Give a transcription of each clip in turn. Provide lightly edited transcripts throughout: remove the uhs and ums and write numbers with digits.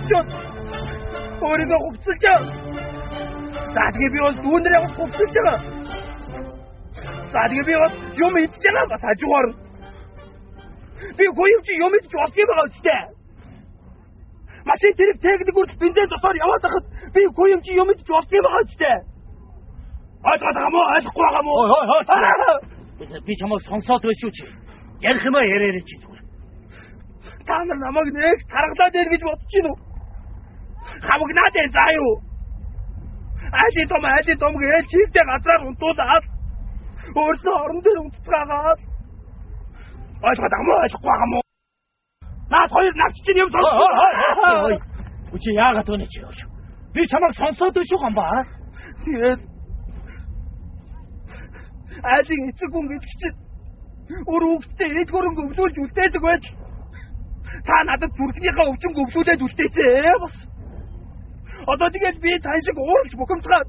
очоод өөрийгөө хувцалж байгаа. За тэгээ би бол дүүнэрээ хувцалж байгаа. За тэгээ би бол юм идэж байгаа бас хажуугаар. Би гуйвч юм идэж болдгийм байгаа үстэй. Машин тэрэг техник хүртэл бензин тосоор яваад байхад би гуйвч юм идэж болдгийм байгаа үстэй. Ойлгоод байгаа мó? Ойлгохгүй байгаа мó? Хой хой хой. Би чамайг сонсоод байж шүү чи. Ярих юм аа яриарэй чи зүгээр. Та нар намайг нэг таргалаад ир гэж бодож гин үү? Хавгнаад ээ заа юу? Айлын том гээл чигтэй газраар унтуулаад өөрсдөө орон дээр унтцгаагаад ойлгоод байгаа мó? Ойлгохгүй байгаа мó? Наад хоёр навч чинь юм сонсоо. Хой. Үчи яагаад өнө чи юу? Би чамайг сонсоод байж шүү гамбаа. Тэгээд айлын эцэг хүн гэдэг чинь өөр хүүхдтэй ээж гөрөнгө өвлүүлж үлдээдэг байж та надад зүрхнийхээ өвчин өвлүүлээд үлдээсэн бас. Одоо тэгээд би тань шиг ууралж бухимдгаад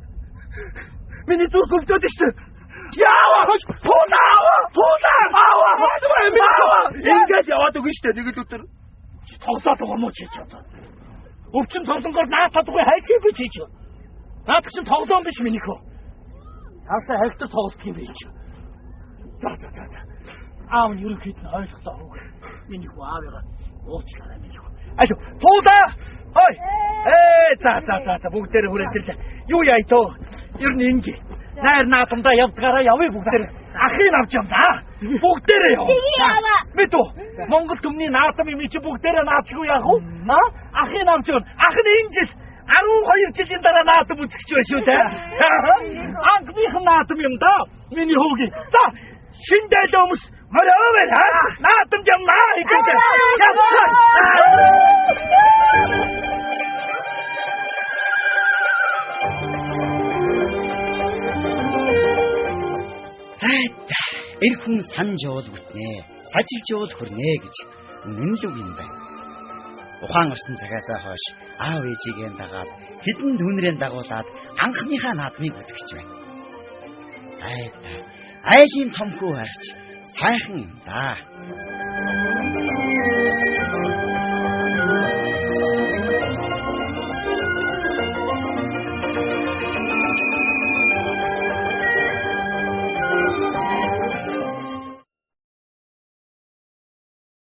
миний зүрх өвдөд шүү. Яава хөөж туулаа туулаа аава ингэж яваад өгнө шүү дээ нэг л өдөр. Тоглоод байгаа мó чи ч одоо. Өвчин тоглонгоор наад чадахгүй хайшаа би чи ч. Наадах чинь тоглоом биш минийхөө. Таасаа хайхтар тоглолт юм би чи. За за за за. Аав нь ерөнхийд нь ойлголоо хөг. Миний хүү аавыгаа уучлаарай миний хүү. Аль туулаа. Хой. Ээ за за за за бүгдээрээ хүрээд ирлээ. Юу яа тоо? Ер нь ингэ. Найр наадамдаа явдгаараа явъя бүгдээрээ. Ахыг авч явна. Бүгдээрээ яв. Мэдүү. Монгол түмний наадам юм чи бүгдээрээ наадгүй яах вэ? Аа? Ахыг авч явна. Ах нь энэ жил 12 жилийн дараа наадам үзэж байна шүү дээ. Анхныхан наадам юм да. Миний хүүгийн. За шин дайлаа хүмүүс морио байна. Наадам явнаа гэж. Явцгаа. Айта, эр хүн санаж уул бүтнэ, сажилж уул хүрнэ гэж үнэн л үг юм байна. Ухаан орсон цагаасаа хойш аав ээжигээ дагаад хэдэн түнрэн дагуулад анхныхаа наадмыг үзэж байна. Айта, айлын том хүү харч сайхан юм да.